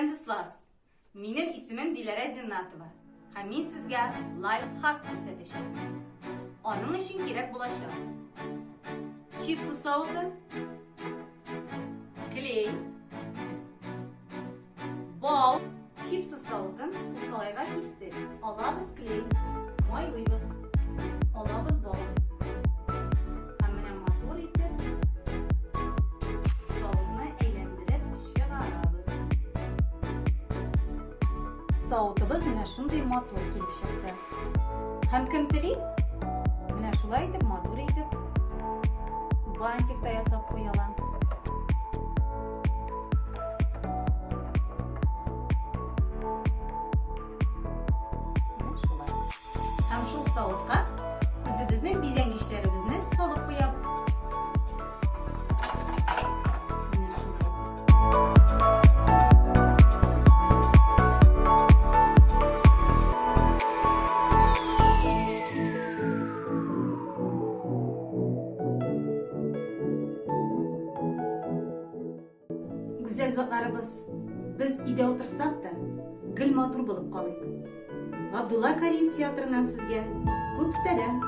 Сәлам, дуслар! Минем исемем Диләрә Зиннатова һәм мин сезгә лайфхак күрсәтәчәкмен. Аның өчен кирәк булачак чипсы савыты, клей, бал. Чипсы савытын урталайга кистек. Алабыз клей, майлыйбыз. Алабыз бал. Һәм менә матур итеп савытны әйләндереп чыгарабыз. Савытыбыз менә шундый матур килеп чыкты. Һәм кем тели, менә шулай итеп матур итеп бантик та ясап куя ала. Һәм шул савытка үзебезнең бизәнгечләребезне салып куябыз. Менә шулай. Гүзәл затларыбыз, без өйдә утырсак та, гел матур булып калыйк. Габдулла Кариев театрыннан сезгә күп сәлам!